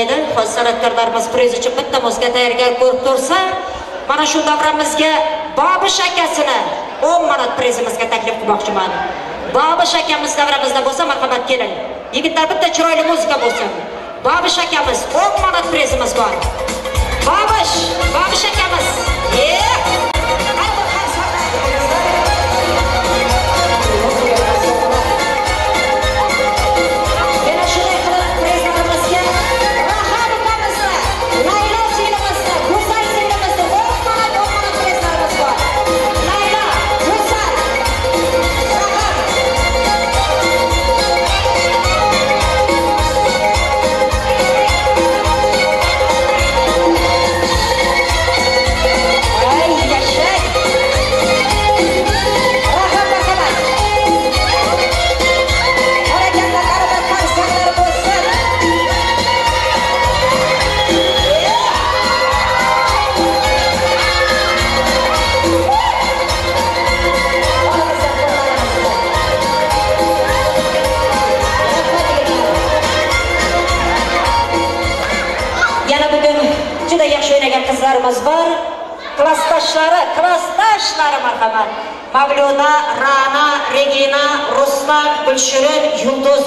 edi. Hozir san'atkorlarimiz priz uchun bitta muzika tayyorgarlik ko'rib tursa, mana shu davramizga Bobish akasini 10 manat prizimizga taklif qilmoqchiman. Bobish akamiz davramizda bo'lsa, marhamat keling. Yigitlar, bitta chiroyli muzika bo'lsin. Bobish akamiz 10 manat prizimiz bor. Bobish, Bobish akamiz. Qizlarimiz bor. Klassdoshlari, klassdoshlari marhamat. Mavluda, Rana, Regina, Ruslan, Gulshirin, Yulduz.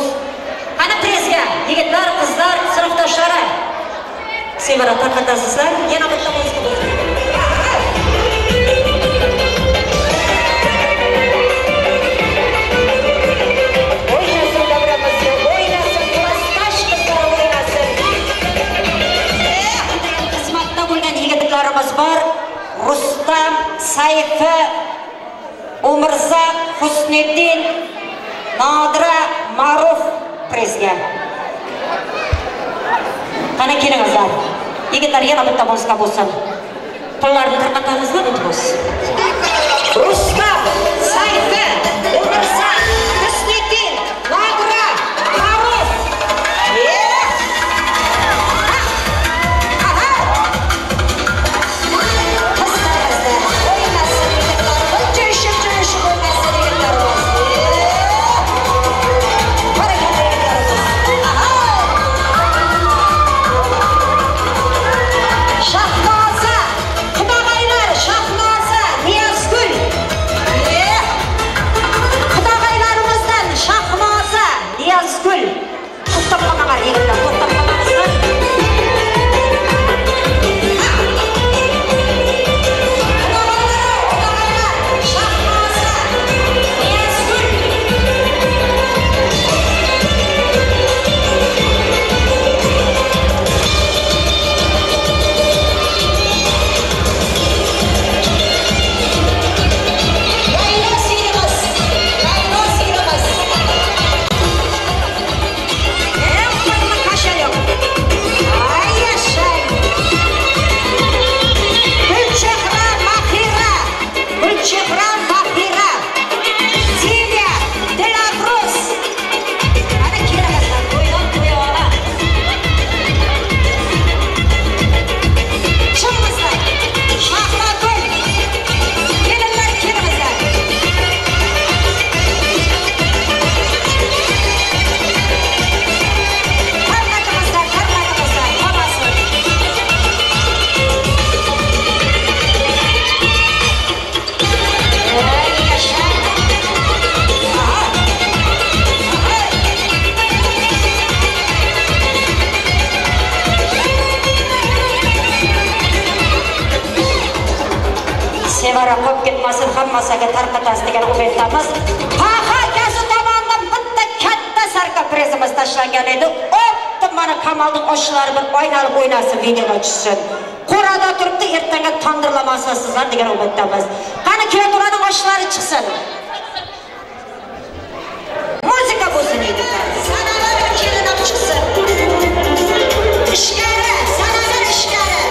Qani prezga, yigitlar, qizlar, sinfdoshlari. Sevara tarqatasizlar. Yana bitta muzika bo'lsin. O'ynasin davramizga, o'ynasin klassdosh qizlar, o'ynasin. Xizmatda bo'lgan yigitlarimiz bor. Rustam, Sayfi, Umirzaq, Husniddin, Nodira, Ma'ruf prezga. Qani kelingizlar. Yigitlar, yana bitta muzika bo'lsin. Pullarni tarqatamizmi, iltimos? Rustam, Sayfi, Umirzaq, Husniddin, Nodira, Ma'ruf. Sevara qolib ketmasin, hammasiga tarqatasiz degan umiddamiz. Paxa akasi tomonidan bitta katta sarka prizimiz tashlangan edi. O'pti mana Kamolning oshlari bir oynalib o'ynasin, videoga tushsin. Qo'rada turibdi, ertaga tandirlamasizlar degan umiddamiz. Qani kuyovto'raning oshlari chiqsin. Muzika bo'lsin yigitlar. Sanalar kelinib chiqsin. Ishkari, sanalar ishkari.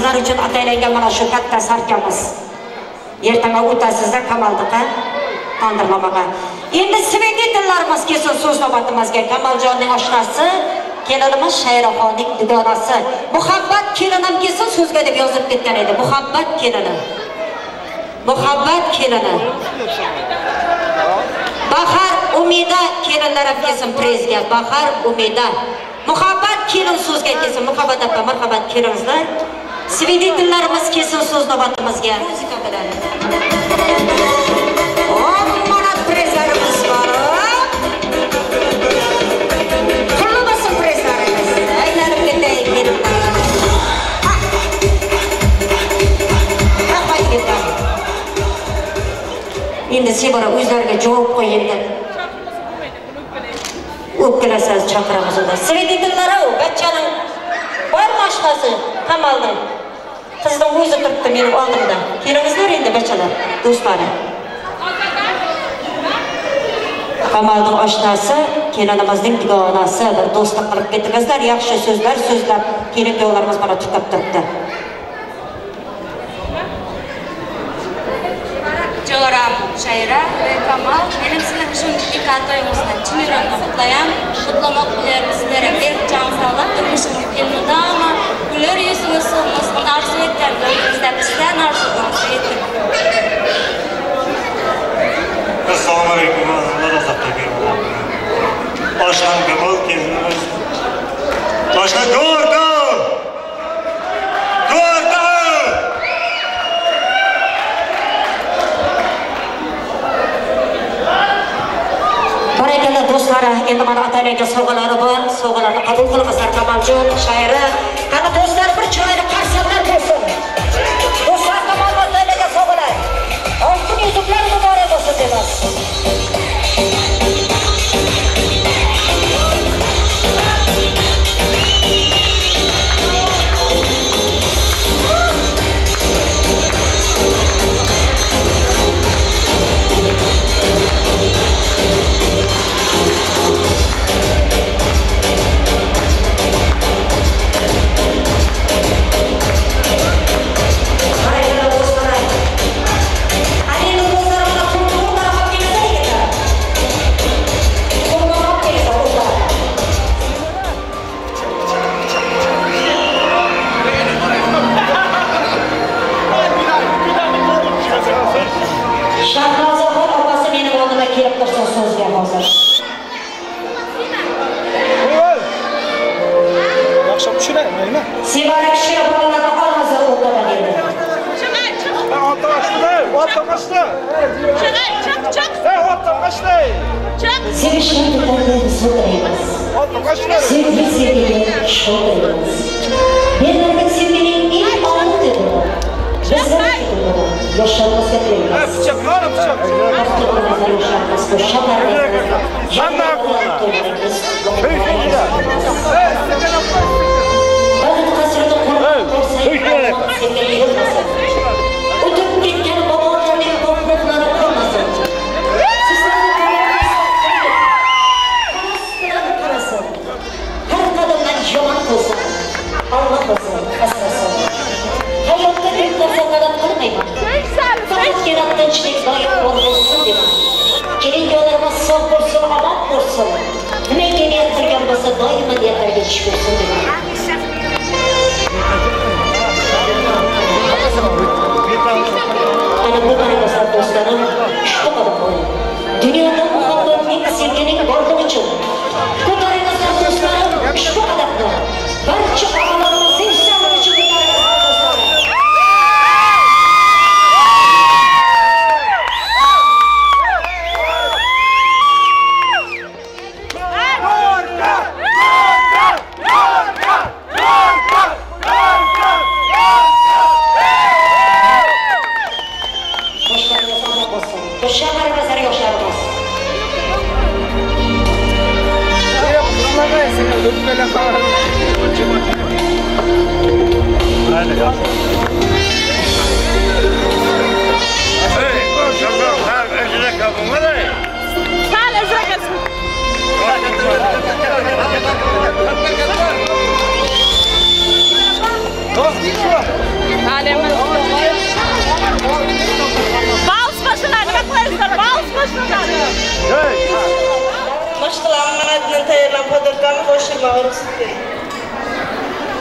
Sizlar uchun ataylangan mana shu katta sarkamiz. Ertaga o'tasizlar Kamaldiqa, tandirlamaga. Endi svetitillarimiz kelsin so'z navbatimizga. Kamaljonning oshnasi, kelinimiz Shayraxonning dugonasi. Muhabbat kelinim kelsin so'zga deb yozib ketgan edi. Muhabbat kelini. Muhabbat kelini. Bahar Umida kelinlar ham kelsin prezga. Bahar Umida. Muhabbat kelin so'zga kelsin. Muhabbat opa, marhamat kelingizlar. Svetitillarimiz kelsin so'z navbatimizga. Muzika bilan. 10 manat prezlarimiz bor. Pulli bo'lsin prezlarimiz. Aylanib ketaylik kelinlar. Rahmat yigitlar. Endi Sevara o'zlariga javob qo'y endi. O'pkalasaz chaqiramiz unda. Svetitillar-ku, bachchaning bormi oshnasi Kamalning? Qizning o'zi turibdi mening oldimda. Kelingizlar endi bachalar, do'stlarim. Kamalning oshnasi, kelinimizning dugonasi, bir do'stlik qilib ketingizlar, yaxshi so'zlar so'zlab, kelin kuyovlarimiz mana tutab turibdi. Jo'ram, Shayra va Kamal, benim sizlarga shu nikah to'yimizni chin yurakdan qutlayam. Qutlamoq bilan sizlarga berk jon sog'lik, turmushingiz elmudoma güler yüzünüz solmasın arzu etgan, ömrünüzde bizden arzularınızı yetin. Assalomu alaykum, Allah razı olsun. Oshna Kamal kelinimiz. Oshna Go'rda! Go'rda! Barakalla do'stlar, endi mana ataylangga sovg'alari bor. Sovg'alarni qabul qilingizlar Kamaljon, Shayra. Qani do'stlar, bir chiroyli qarsaklar bo'lsin. Do'stlar, Kamal ataylangga sovg'alar. Oltin yuzuklar muborak bo'lsin deymiz. Shahnozaxon opasi mening oldimga kelib tursin so'zga hozir. Yaxshi tushunaymi? Sevara kichkina bolalarni olmasa o'rtadan endi. Sevishni to'xtatib so'raymiz. Sevgi sevgiga sho'raymiz. Berilgan sevgining eng oliy turi. Bizlar yoshlarımızga tilaymiz. O'tib ketgan bobolarning portretlari qolmasin. Sizlarning qarasin. Har qadamdan yomon bo'lsin. Alloh bo'lsin, asrasin. Hayotda bir narsa talab qilmayman. Faqatgina tinchlik doim bor bo'lsin deyman. Kelin kuyovlarimiz sog' bo'lsin, omon bo'lsin. Nimaga niyat qilgan bo'lsa, doimo niyatlariga yetish bo'lsin deyman. Ana bu qarangizlar do'stlarim, ushbu qadam qo'ying. Dunyoda muhabbatning, sevgining borligi uchun ko'taringizlar do'stlarim, ushbu qadamni. Barcha og'alarimizning sog'ligi uchun ko'taringizlar do'stlarim.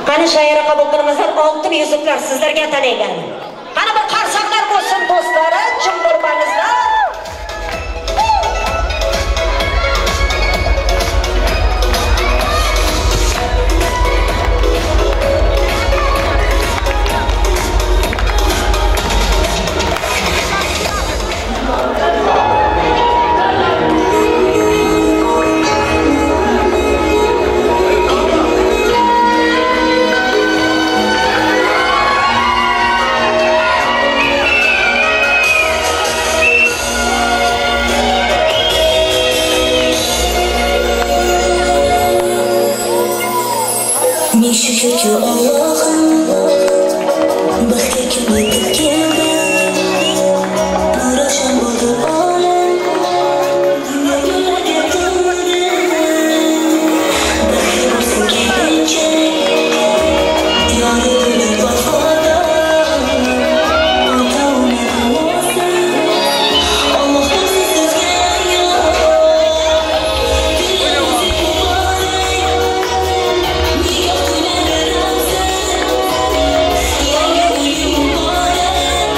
Qani shayira qabul qilmazlar, oltin yuzuklar sizlarga tanaygan. Qani bir qarsaklar bo'lsin do'stlari, jim bo'lmangizlar. Şükür Allah'ım, baxtga kim yetib keldi, Nuroshan bo'ldi olam, dunyo gullarga to'ldi. Baxtli bo'lsin kelinchak, yori bo'lib vafodor, ota-ona duosi, Allohdan sizga yor. To'yingiz muborak, nikoh to'ylari ramzi, yangi uy muborak,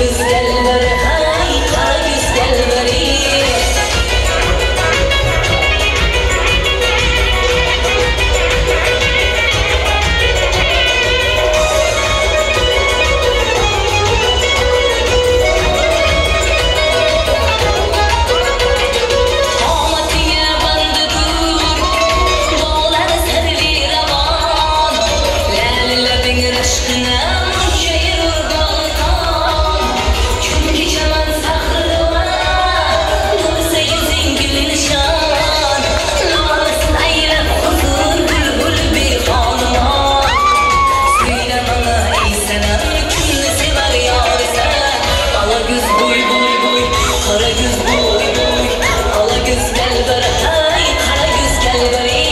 Ko'z gelber hay, qara ko'z gelberi. Qomatingga bandidur, dog'lar sirli ravon. Lali labing rashkina muncha yurgan. Chunki chaman sahrida bo'lsa yuzing gulnishon. Nolasin aylab huzur bulbul bexonimon. Suyla mana ey sanam, kimni sevar yorisan? Ola ko'z bo'y bo'y bo'y, qora ko'z bo'y bo'y. Ola ko'z gelber hay, qara ko'z gelberi.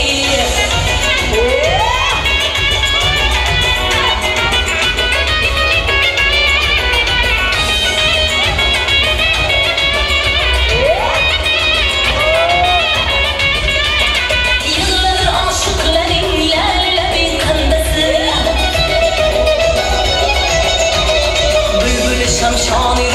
Yig'lar oshiqlaring lali labing qandasi. Bulbul shamshoni.